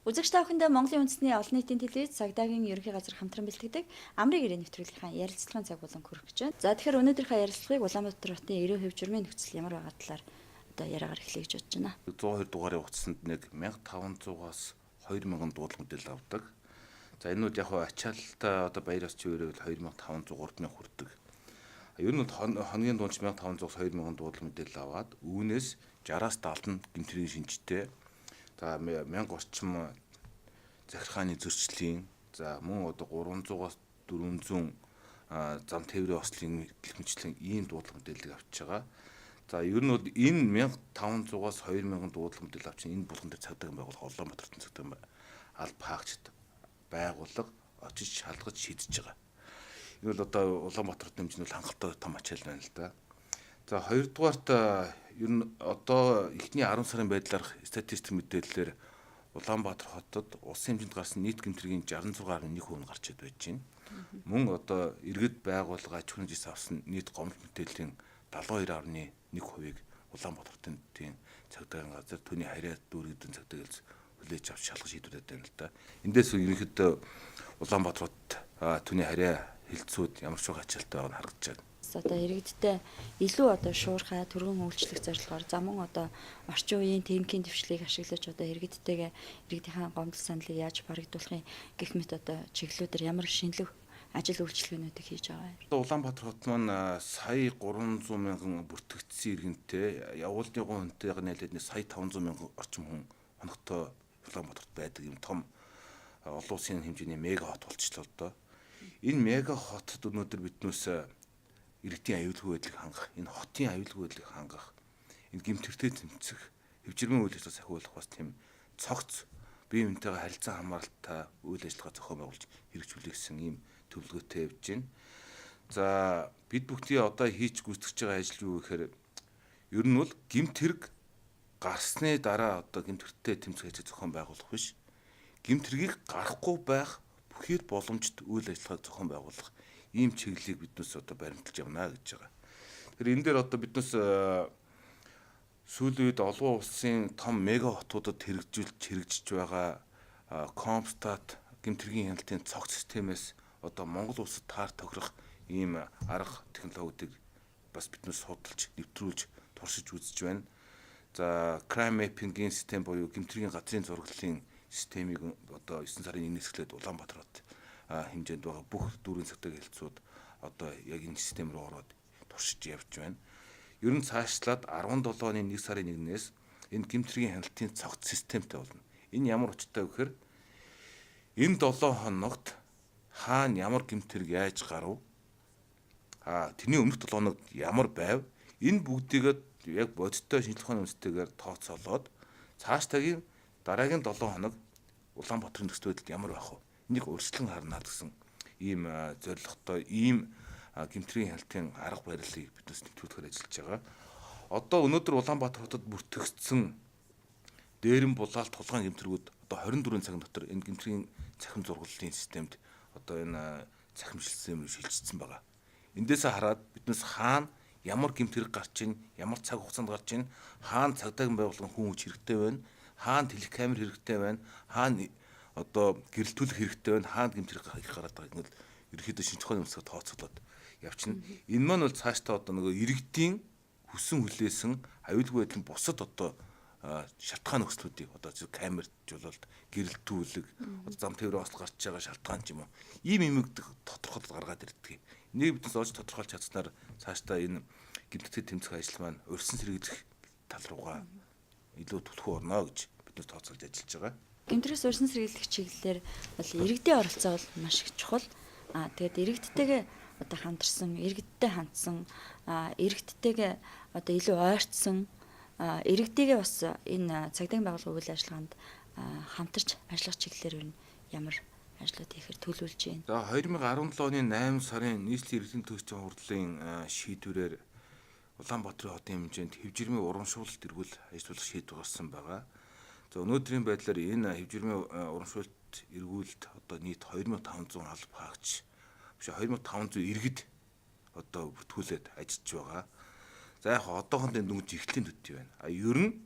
Үзэгч та бүхэндээ Монголын үндэсний олон нийтийн телевиз цагдаагийн ерөнхий газар хамтран бэлтгэдэг Амрын гэрээ нэвтрүүлгийнхаа ярилцлагын цаг болон хүрэх гэж байна. За, тэгэхээр өнөөдрийнхөө ярилцлагыг Улаанбаатар хотын эрийн хэв журмын нөхцөл ямар байгаа талаар одоо яриагаар эхлэе гэж бодож байна. 102 дугаарын утсанд нэг 1500-аас 2000 дуудлага мэдээлэл авдаг. За, энэ нь яг ачаалттай одоо баяр ёс чивээрээ 2500 3000 хүрдэг. Ер нь хоногийн дунд 1500-аас 2000 дуудлага мэдээлэл аваад үүнээс 60-аас 70 нь гэмт хэргийн шинжтэй. За, 1000 орчим захиргааны зөрчлийн, за мөн одоо 300-аас 400 зам тээврийн ослын гэх мэтчлэн ийм дуудлага мэдээллийг авчиж байгаа. За, ер нь бол энэ 1500-аас 2000 дуудлага мэдээлэл авчин энэ булган дээр цагдаагийн байгууллага, Улаанбаатар хотын цагдаагийн алба хаагчид байгууллага очиж шалгаж шийдэж байгаа. Энэ бол одоо Улаанбаатар хотын хэмжээнд бол хангалттай том ачаал байна л да. За, хоёрдугаарт ер нь одоо эхний 10 сарын байдлаарх статистик мэдээллээр Улаанбаатар хотод улсын хэмжээнд гарсан нийт гэмт хэргийн 66.1% нь гарч ид байж байна. Мөн одоо иргэд, байгууллага, аж ахуйн нэгжээс авсан нийт гомдол мэдээллийн 72.1%-ийг Улаанбаатар хотын цагдаагийн газар, түүний харьяа дүүргүүдийн цагдаагийн хэлц хүлээж авч шалгаж шийдвэрлээд байна л да. Эндээс ерөнхийдөө Улаанбаатар хот, түүний харьяа хэлцүүд ямар ч ачаалтай байгааг нь харагдаж байна. Одоо иргэдтэй илүү одоо шуурхай түргэн үйлчлэх зорилгоор, за мөн одоо орчин үеийн техникийн дэвшлийг ашиглаж одоо иргэдтэйгээ иргэдийнхээ гомдол саналыг яаж барагдуулахын гэх мэт одоо чиглэлүүдээр ямар шинэлэг ажил үйлчилгээнүүдийг хийж байгаа юм? Одоо Улаанбаатар хот маань сая 300 мянган бүртгэгдсэн иргэнтэй, явуулны хүнтэйгээ нийлээд сая 500 мянган орчим хүн хоногтой Улаанбаатарт байдаг юм том олон улсын хэмжээний мега хот болчихлоо л доо. Энэ мега хотод өнөөдөр биднээс иргэдийн аюулгүй байдлыг хангах, энэ хотын аюулгүй байдлыг хангах, энэ гэмт хэртэй тэмцэх, хэв жирмийн үйл ажиллагаа сахиулах бас тийм цогц бие биентэйгээ харилцан хамааралтай үйл ажиллагаа зохион байгуулж хэрэгжүүлэх гэсэн ийм төлөвлөгөөтэй явж байна. За, бид бүхний одоо хийж гүйцэтгэж байгаа ажил юу гэхээр ер нь бол гэмт хэрэг гарсны дараа одоо гэмт хэртэй тэмцэх ажил зохион байгуулах биш. Гэмт хэргийг гарахгүй байх бүхий л боломжит үйл ажиллагааг зохион байгуулах ийм чиглэлийг биднээс одоо баримталж явна гэж байгаа. Тэгэхээр энэ дээр одоо биднээс сүүлийн үед олон улсын том мега хотуудад хэрэгжүүлж хэрэгжиж байгаа Компстат гэмт хэргийн хяналтын цогц системээс одоо Монгол улсад таар тохирох ийм арга технологиудыг бас биднээс судалж, нэвтрүүлж, туршиж үзэж байна. За, crime mapping-ийн систем буюу гэмт хэргийн газрын зураглалын системийг одоо 9 сарын 1-ээс эхлээд Улаанбаатар хот хэмжээнд байгаа бүх дүүргийн цагдаагийн хэлцүүд одоо яг энэ систем рүү ороод туршиж явж байна. Ер нь цаашлаад 17 оны 1 сарын 1-ээс энэ гэмт хэргийн хяналтын цогц системтэй болно. Энэ ямар учиртай вэ гэхээр энэ 7 хоногт хаана ямар гэмт хэрэг яаж гарав? Тэрний өмнөх 7 хоногт ямар байв? Энэ бүгдийг яг бодиттой шинжлэх ухааны үндэстэйгээр тооцоолоод цаашдаагийн дараагийн 7 хоног Улаанбаатарын нөхцөл байдалд ямар байх вэ? Энийг урьдчилан харна гэсэн ийм зорилготой ийм гэмт хэргийн хяналтын арга барилыг биднээс нэвтрүүлэхээр ажиллаж байгаа. Одоо өнөөдөр Улаанбаатар хотод бүртгэгдсэн дээрэм, булаалт, тулгаан гэмт хэргүүд одоо 24 цаг дотор энэ гэмт хэргийн цахим зураглалын системд одоо энэ цахим систем рүү шилжчихсэн байгаа. Эндээсээ хараад биднээс хаана ямар гэмт хэрэг гарч ийн, ямар цаг хугацаанд гарч ийн, хаана цагдаагийн байгууллагын хүн хүч хэрэгтэй байна, хаана телекамер хэрэгтэй байна, хаана одоо гэрэлтүүлэх хэрэгтэй байна, хаана гэмт хэрэг их гараад байгааг нь ерөнхийдөө шинжлэх ухааны өнцгөр тооцоолоод явчихна. Энэ маань бол цаашдаа одоо нөгөө иргэдийн хүссэн хүлээсэн аюулгүй байдлын бусад одоо шалтгаан нөхцлүүдийг одоо камержуулалт, гэрэлтүүлэг, одоо зам тээврийн осол гарч байгаа шалтгаан ч юм уу. Ийм юмыг тодорхойлол гаргаад ирдэг. Энийг биднээс олж тодорхойлж чадсанаар цаашдаа энэ гэмт хэртэй тэмцэх ажил маань урьдчилан сэргийлэх тал руугаа илүү түлхүү орно гэж биднээс тооцоолж ажиллаж байгаа. Гэмт хэргээс урьдчилан сэргийлэх чиглэлээр бол иргэдийн оролцоо бол маш их чухал. Тэгээд иргэдтэйгээ одоо хамтарсан, иргэдтэй хандсан, иргэдтэйгээ одоо илүү ойртсон, иргэдийгээ бас энэ цагдаагийн байгууллагын үйл ажиллагаанд хамтарч ажиллах чиглэлээр юу ямар ажлууд хийхээр төлөвлөж байна? За, 2017 оны 8 сарын нийслэлийн иргэдийн төлөөчийн хурлын шийдвэрээр Улаанбаатарын хотын хэмжээнд хэв жирмийн урамшуулалт эргүүл ажиллуулах шийдвэр гарсан байгаа. За, өнөөдрийн байдлаар энэ хэв жирмийн урамшуулалт эргүүлэлт одоо нийт 2500 алба хаагч биш 2500 иргэд одоо бүртгүүлээд ажиллаж байгаа. За, яг одоохондоо энэ дөнгөж эхлэлийн төдий байна. А ер нь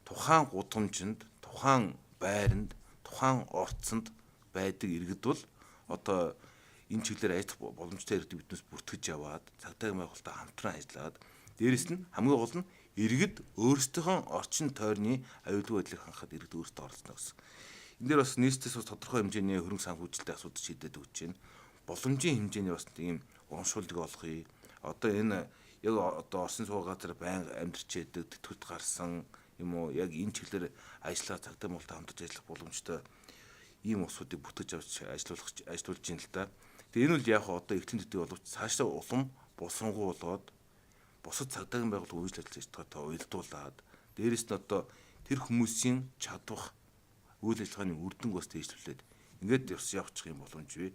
тухайн гудамжинд, тухайн байранд, Тухайн орцонд байдаг иргэд бол одоо энэ чиглэлээр ажиллах боломжтой иргэдийг биднээс бүртгэж яваад цагдаагийн байгууллагатай хамтран ажиллаад дээрэс нь хамгийн гол нь иргэд өөрсдийнхөө орчин тойрны аюулгүй байдлыг хангахад иргэд өөрсдөө оролцоно гэсэн. Энэ дээр бас нийслэлээс бас тодорхой хэмжээний хөрөнгө санхүүжилтийн асуудал шийдээд өгч байна. Боломжийн хэмжээний бас ийм урамшууллыг олгоё. Одоо энэ яг одоо орсын суугаа газар байнга амьдарч яадаг, тэтгэврт гарсан юм уу, яг энэ чиглэлээр ажиллаа цагдаа муултай хамтарч ажиллах боломжтой ийм улсуудыг бүтэж авч ажиллуулах ажиллуулж байна л да. Тэгээ энэ бол яг одоо эртний төдий боловч цаашдаа улам боловсронгуй болоод бусад цагдаагийн байгууллага үйл ажиллаж байгаатай уялдуулаад дээрэс нь одоо тэр хүмүүсийн чадвах үйл ажиллагааны үр дүнг бас дээшлүүлээд ингээд бас явчих юм боломж бий.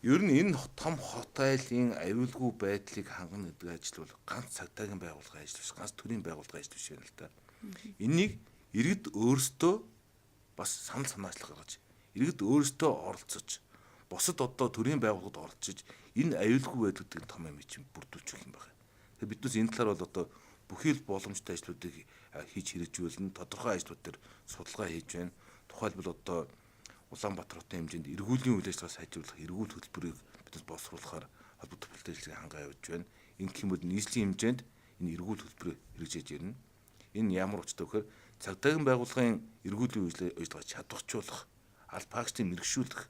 Ер нь энэ том хот айлын аюулгүй байдлыг хангана гэдэг ажил бол ганц цагдаагийн байгууллагын ажил биш, ганц төрийн байгууллагын ажил биш юм л да. Энийг иргэд өөрсдөө бас санал санаачлах гаргаж, иргэд өөрсдөө оролцож, бусад одоо төрийн байгууллагад оролцож энэ аюулгүй байдлуудыг том юм чинь бүрдүүлж өгөх юм байна. Тэгэхээр биднээс энэ талаар бол одоо бүхий л боломжтой ажлуудыг хийж хэрэгжүүлнэ, тодорхой ажлууд дээр судалгаа хийж байна. Тухайлбал одоо Улаанбаатар хотын хэмжээнд эргүүлийн үйл ажиллагаа сайжруулах эргүүл хөтөлбөрийг биднес боловсруулахаар холбогдох бэлтгэл хангаа явуулж байна. Ингэх юм бол нийслэлийн хэмжээнд энэ эргүүл хөтөлбөрийг хэрэгжиж ирнэ. Энэ ямар учиртай вэхээр цагдаагийн байгууллагын эргүүлийн үйл ажиллагааг чадварчуулах, аль пакчдыг мэрэгшүүлэх,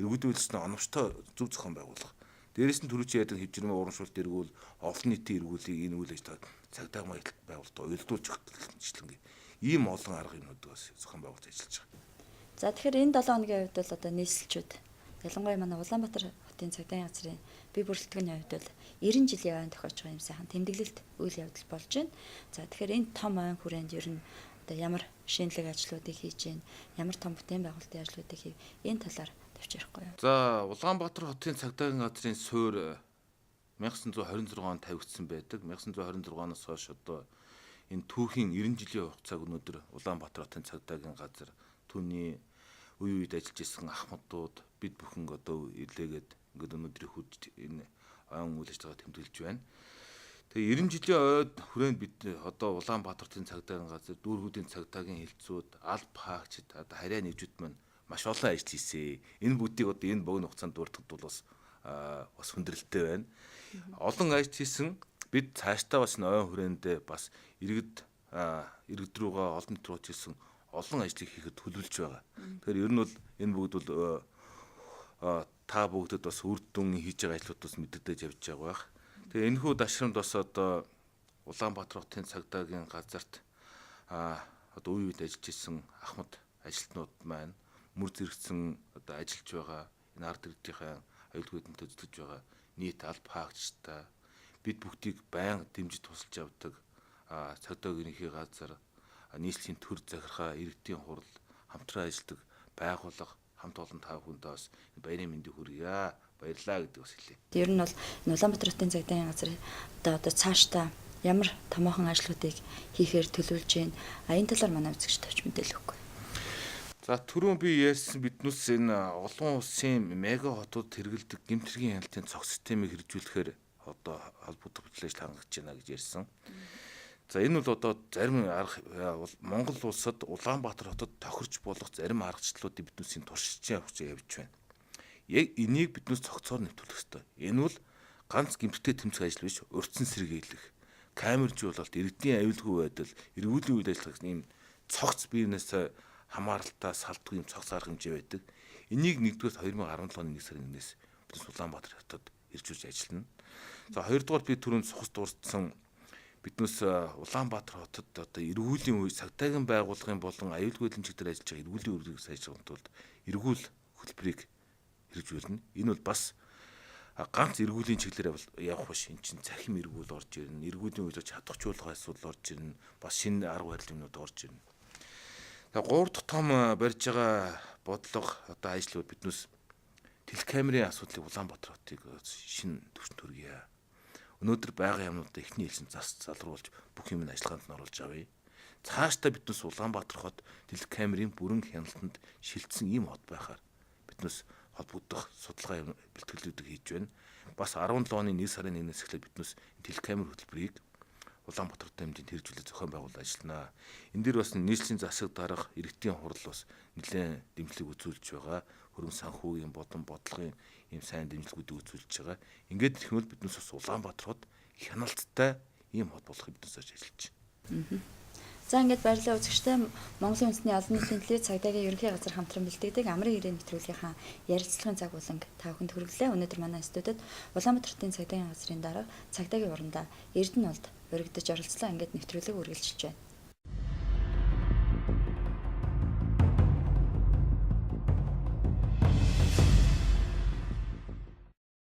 эргүүлийн үйлчлэгийг оновчтой зөв зохион байгуулах. Дээрээс нь түрүүчийн ярьдаг хэвжирмээ урамшуулт эргүүл, олон нийтийн эргүүлийг энэ үйл ажиллагааг цагдаагийн байгууллагатай уялдуулж өгөх гэх ийм олон арга юмнууд бас зохион байгуулж ажиллаж байгаа. За тэгэхээр энэ 7 хоногийн хувьд бол одоо нийслэлчүүд ялангуяа манай Улаанбаатар хотын цагдаагийн газрын бие бүрэлдэхүүний хувьд бол 90 жилийн ойн тохиож байгаа юм сайхан тэмдэглэлт үйл явдал болж байна. За тэгэхээр энэ том ойн хүрээнд ер нь одоо ямар шинэлэг ажлуудыг хийж байна, ямар том бүтээн байгуулалтын ажлуудыг хийв, энэ талаар тавьж ярихгүй юу? За Улаанбаатар хотын цагдаагийн газрын суурь 1926 онд тавигдсан байдаг. 1926 оноос хойш одоо энэ түүхийн 90 жилийн хугацааг өнөөдөр Улаанбаатар хотын цагдаагийн газар түүний үе үед ажиллаж исэн ахмадууд бид бүхэн одоо ирлээгээд ингээд өнөөдрийн хүч энэ ойн үйл ажиллагаа тэмдэглэж байна. Тэгээ 90 жилийн ойд хүрээнд бид одоо Улаанбаатар хотын цагдаагийн газар, дүүргүүдийн цагдаагийн хилцүүд, аль паагчд одоо харьяа нэгжүүд маань маш олон ажил хийсэ. Энэ бүгдийг одоо энэ богино хугацаанд дурдахад бол бас хүндрэлтэй байна. Олон ажил хийсэн. Бид цаашдаа бас энэ ойн хүрээндээ бас иргэд рүүгээ олон нийт рүү хийсэн олон ажлыг хийхэд төлөвлөж байгаа. Тэгэхээр ер нь бол энэ бүгд бол та бүгдэд бас үр дүн хийж байгаа ажлууд бас мэдэгдэж явж байгаа байх. Тэгээ энэхүү дашрамд бас одоо Улаанбаатар хотын цагдаагийн газарт одоо үе үед ажиллаж исэн ахмад ажилтнууд маань мөр зэрэгцэн одоо ажиллаж байгаа энэ ард иргэдийнхээ аюулгүй байдлыг төзөж байгаа нийт аль паагчтай бид бүгдийг байнга дэмжиж тусалж явдаг цагдаагийн ерөнхий газар, нийслэлийн төр захиргаа, иргэдийн хурал, хамтран ажилладаг байгууллага хамт олон та бүхэндээ бас баярын мэндийг хүргье. Баярлалаа гэдэг бас хэлье. Ер нь бол энэ Улаанбаатар хотын цагдаагийн газар одоо цаашдаа ямар томоохон ажлуудыг хийхээр төлөвлөж байна? А энэ талаар манай үзэгч тавьж мэдээлэл өгөхгүй. За түрүүн би ярьсан биднээс энэ олон улсын мега хотууд хэрэглэдэг гэмт хэргийн хяналтын цогц системийг хэрэгжүүлэхээр одоо холбогдох бүтлээж ажил хангаж байна гэж ярьсан. За энэ бол одоо зарим арга Монгол улсад Улаанбаатар хотод тохирч болох зарим аргачлалуудыг биднээсийн туршиж явж байна. Яг энийг биднээс цогцоор нэвтрүүлэх ёстой. Энэ бол ганц гэмттэй тэмцэх ажил биш, урьдчилан сэргийлэх, камержуулалт, иргэдийн аюулгүй байдал, эргүүлийн үйл ажиллагаа гэсэн ийм цогц биенээс хамааралтай салдгүй юм цогц арга хэмжээ байдаг. Энийг нэгдүгээр 2017 оны 1 сарын 1-ээс биднес Улаанбаатар хотод иржүүлж ажиллана. За хоёрдугаар би түрүүнд сухас дурдсан биднээс Улаанбаатар хотод одоо эргүүлийн үе цагдаагийн байгууллагын болон аюулгүй байдлын чиглэлээр ажиллаж байгаа эргүүлийн үргэлж сайжруулахын тулд эргүүл хөтөлбөрийг хэрэгжүүлнэ. Энэ бол бас ганц эргүүлийн чиглэлээр явах биш. Эн чинь цахим эргүүл орж ирнэ. Эргүүлийн үйл чадварчуулах асуудал орж ирнэ. Бас шинэ арга барил юмнууд орж ирнэ. Тэгээ гурав дахь том барьж байгаа бодлого одоо ажил биднээс телекамерын асуудлыг Улаанбаатар хотыг шинэ түвшинд хүргье. Өнөөдөр байгаа юмнуудаа эхний хэлсэн зас залруулж бүх юм нь ажиллагаанд нь оруулж авъя. Цаашдаа биднээс Улаанбаатар хот телекамерын бүрэн хяналтанд шилжсэн ийм хот байхаар биднээс холбогдох судалгаа бэлтгэлүүдийг хийж байна. Бас 17 оны 1 сарын 1-ээс эхлээд биднээс телекамер хөтөлбөрийг Улаанбаатар хотын хэмжээнд хэрэгжүүлэх зохион байгуулалт ажиллана. Энэ дээр бас нийслэлийн засаг дарга, иргэдийн хурал бас нэлээд дэмжлэг үзүүлж байгаа. Хөрөнгө санхүүгийн бодон бодлогын ийм сайн дэмжлэгүүдийг үзүүлж байгаа. Ингээд ирэх юм бол биднээс бас Улаанбаатар хот хяналттай ийм хот болохыг биднээс ажиллаж байна. За, ингээд баярлалаа, үзэгчдээ. Монголын үндэсний олон нийтийн телевиз цагдаагийн ерөнхий газар хамтран бэлтгэдэг Амрын хэрээ нэвтрүүлгийнхаа ярилцлагын цаг буланг та бүхэнд хүргэлээ. Өнөөдөр манай студид Улаанбаатар хотын цагдаагийн газрын дарга, цагдаагийн урандаа Эрдэнэ Болд уригдаж оролцлоо. Ингээд нэвтрүүлэг үргэлжилж байна.